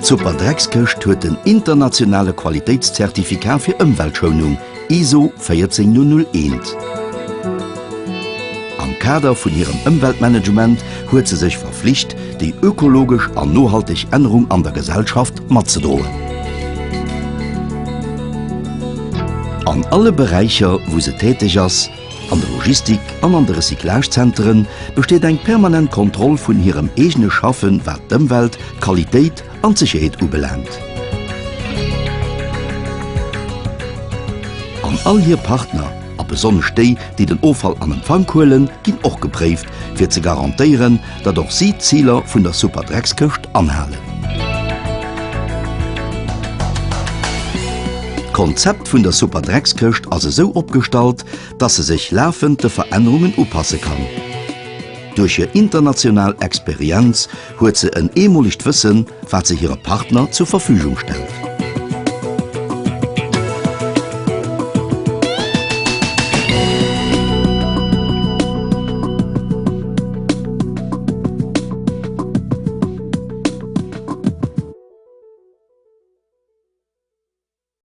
D'Superdreckskëscht huet den internationale Qualitéitszertifikat fir Ëmweltschounung, ISO 14001. Am Kader vun hirem Ëmweltmanagement huet se sech verflicht, déi ökologesch an nohalteg Ännerung an der Gesellschaft matzedroen. An alle Beräicher, wou se täteg ass, an der Logistik an an de Recyclagezenteren, besteet eng permanent Kontroll vun hirem eegene Schaffen, wat d'Ëmwelt, d'Qualitéit an d'Sécherheet ubelaangt. An all hir Partner, a besonnesch déi, déi den Offall an Empfank huelen, ginn och gepréift, fir ze garantéieren, datt och si d'Ziler vun der Superdreckskëscht anhalen. D'Konzept vun der Superdreckskëscht ass esou opgestallt, datt se sech lafend de Verännerungen upasse kann. Duerch hir international Experienz huet se en eemolegt Wëssen, wat se hire Partner zur Verfügung stellt.